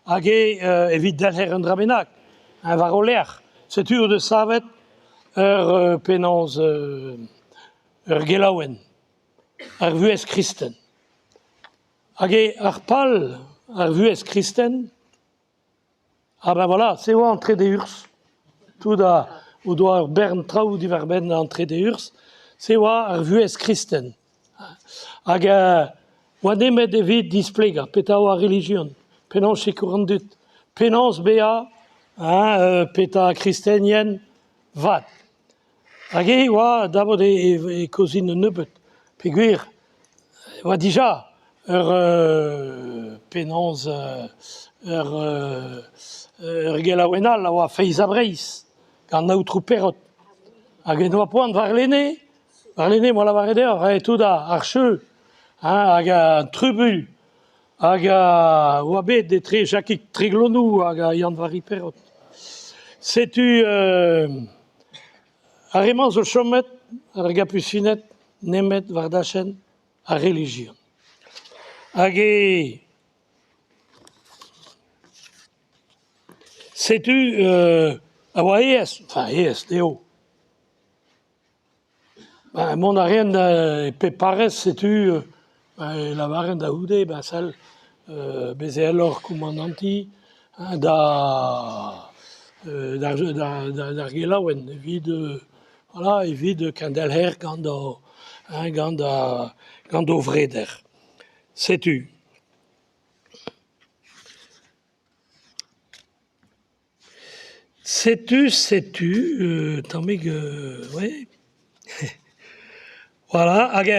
Hag eo evit delc'her un dra bennak war o lerc'h. Setu o deus savet ur penaos ur gelaouenn, Ar Vuhez Kristen. Hag eo ar pal ar Vuhez Kristen, ah ben voilà, se oa an Trede-Urzh. Tout a o doa ur bern traoù diwar-benn an Trede-Urzh, se oa ar Vuhez Kristen. Hag oa nemet evit displegañ petra oa ar relijion, penaos sikour an dud, penaos bezañ hein petra kristenien vat. Hag e oa dabord e kaozin un nebeud peogwir e oa dija ur penaos ur ur gelaouenn all a oa Feiz ha Breizh gant an aotrou Perrot. Hag en doa poan warlene, warlene 'moa lavaret deoc'h rae tout ar cheu hein hag an trubuilh hag a oa bet etre Jakig Treglonou hag Yann-Vari Perrot. Setu ar re-mañ zo chomet, ar gapusined, nemet war dachenn ar relijion. Hag e setu a oa aes, enfin aes dezho. Mont a raent e pep parrez setu e lavaren da c'houde ben sell bez' e c'helloc'h koumanantiñ da d'ar gelaouenn evit voilà evit kendelc'her gant ho gant gant ho vreder. Setu. Setu setu tammig ouais voilà hag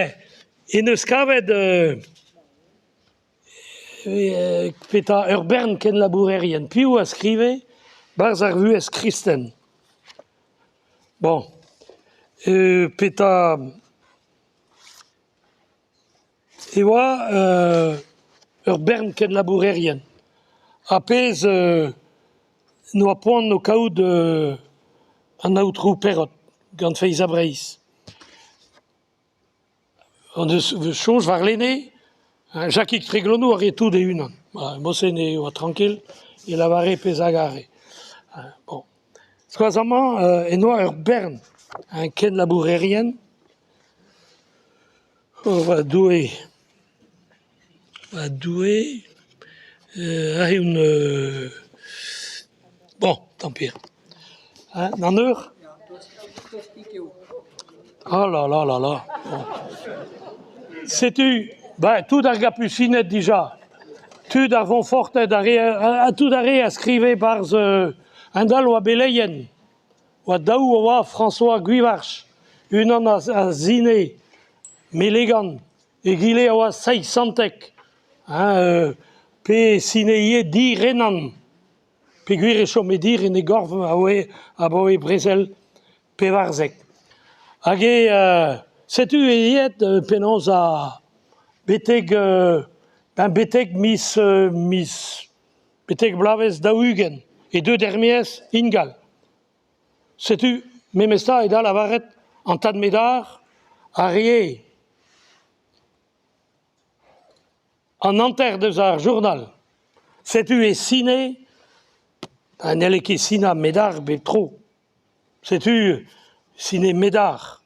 en deus kavet petra ur bern kenlabourerien. Piv a skrive 'barzh ar vuhez kristen? Bon petra E oa ur bern kenlabourerien ha pezh n'oa poan o kaout an aotrou Perrot gant Feiz ha Breizh. Hon eus soñj warlene, Jakig Treglonou a rae tout e-unan. Mod-se e oa trankil, e lavare pezh a gare. Bon. Skoaz amañ en doa ur bern kenlabourerien. O va Doue, va Doue, aze on bon, tant pis. Hein, d'an eur ? Oh là là là là bon. Setu ben tout ar gapusined dija, tud ar Voñforted, ar re ha tout ar re a skrive 'barzh un dall oa beleien. Oa daou a oa François Gwivarch, unan a Sine, Melegan, egile a oa Seizh-Santeg, hein, pe Sine ivez Direnan, peogwir e chome dir en e gorf abaoe brezel 14. Hag eo setu eo aet penaos a betek ben betek miz miz Betek bloavezh 40 e deu er-maez ingal. Setu memes tra eo da lavaret an tad Medar a ree an hanter deus ar journal. Setu e sine, ha n'helle ket sinañ Medar bep tro. Setu sine Medar.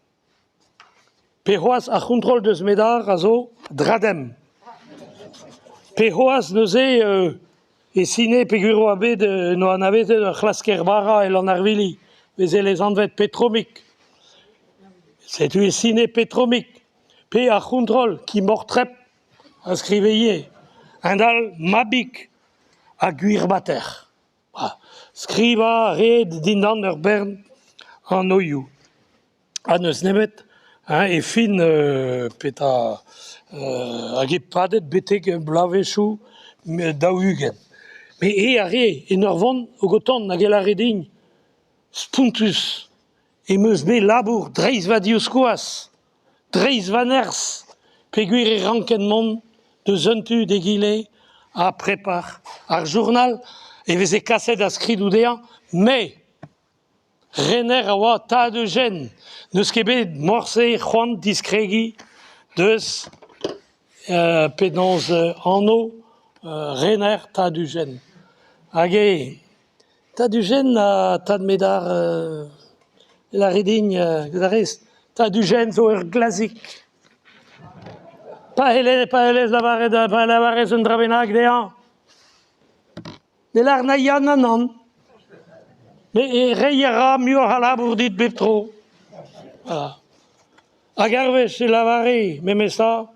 Pe c'hoazh ar c'hontrol deus Medar a zo Dradem. Pe c'hoazh neuze e sine peogwir oa bet en doa anavezet ur c'hlasker-bara e Lannarvili, veze lesanvet Petromik. Setu e sine Petromik. Pe ar c'hontrol, Kimortrep a skrive ivez. A-hend-all Mabig ha Gwirbater. Skrivañ a reed dindan ur bern anvioù. Ha n'eus nemet hein e fin petra hag eo padet betek bloavezhioù 40. Met eñ a rae en ur vont hag o tont hag e lâre din spontus em eus bet labour dreist va divskoaz. Dreist va nerzh peogwir e ranken mont deus un tu d'egile ha prepar ar journal e veze kaset ar skridoù dezhañ me rener a oa tad Eugène n'eus ket bet morse c'hoant diskregiñ deus penaos anv rener tad Eugène. Hag eo Tad Ujen ha tad Medar lârit din gant ar rez Tad Ujen zo ur glazik. Pa c'hellez pa c'hellez lavaret pa lavarez un dra bennak dezhañ. Ne lâr na ya na nann. Met reiñ a ra muioc'h a labour dit bep tro. Voilà. Hag ar wech e lavare memes tra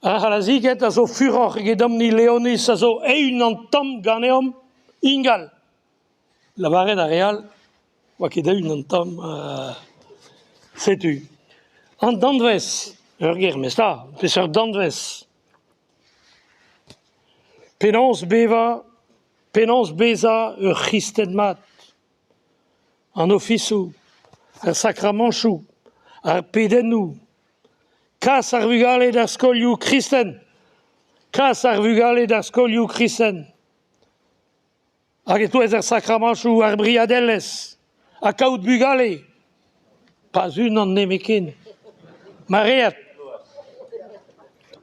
Ar C'hlaziged a zo furoc'h egedomp-ni Leoniz a zo eeun an tamm ganeomp ingal. Lavaret ar re all 'oa ket eeun an tamm setu. An danvez, ur ger memes tra, peseurt danvez ? Penaos bevañ, penaos bezañ ur c'hristen mat ? An ofisoù, ar sakramañchoù, ar pedennoù, kas ar vugale d'ar skolioù kristen, kas ar vugale d'ar skolioù kristen. Hag e-touez ar sakramañchoù ar briadelezh ha kaout bugale, pas unan nemetken. Maread.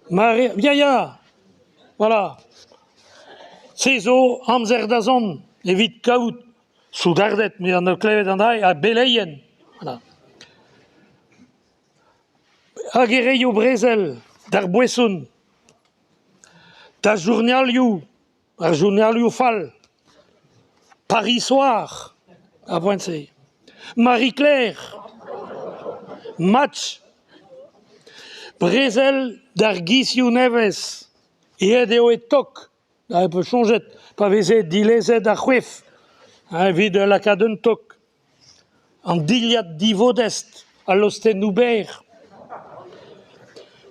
Mare, ya ya, voilà. Se zo amzer da zont evit kaout soudarded, me am eus klevet an dra ha beleien. Voilà. Hag e reio brezel d'ar boeson, da journalioù, ar journalioù fall, Paris Soir, ar poent-se, Marie-Claire, Match, brezel d'ar gizioù nevez, aet eo e tok. Ha e peus soñjet pa veze dilezet ar c'hoef evit lakaat un tok. An dilhad divodest, al lostennoù berr.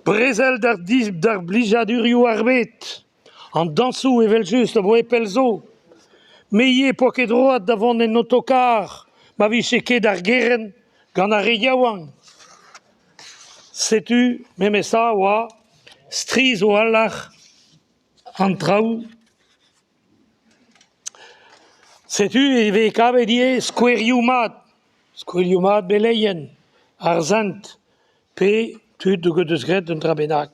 Brezel d'ar blijadurioù ar bed. An dañsoù evel-just abaoe pell zo. Me ivez 'poa ket droad da vont en otokarr ma vije ket ar gerent gant ar re yaouank. Setu memestra 'oa strizh a-walc'h an traoù. Setu e vez kavet ivez skouerioù mat, skouerioù mat beleien, ar sent pe tud o deus graet un dra bennak.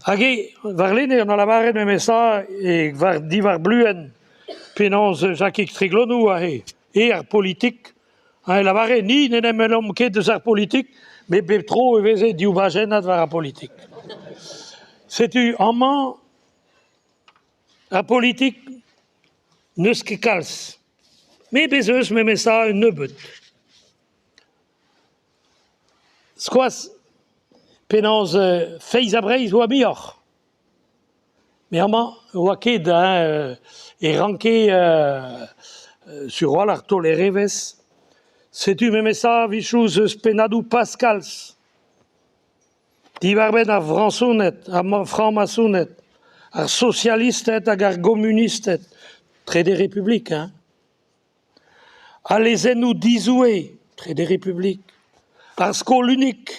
Hag eo warlene on a lavaret memestra e war diwar bluenn penaos Jakig Treglonou aze eo ar politik. Ha e lavare ni n'en em wellomp ket eus ar politik, met bep tro e veze div bajennad war ar politik. Setu amañ ar politik n'eus ket kalz. Met bez' eus memestra un nebeud. Skoaz penaos Feiz ha Breizh 'oa muioc'h. Met amañ ne oa ket hein e ranke sur a-walc'h taoler evezh. Setu memestra a-wechoù 'z eus pennadoù pas kalz. Diwar-benn ar Frañsoned, ar frañmasoned, ar sosialisted hag ar gomunisted, Trede Republik hein. Al lezennoù dizoue, Trede Republik, ar skol unik.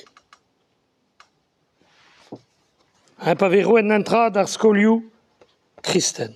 Ha pa vez roet an tra d'ar skolioù kristen.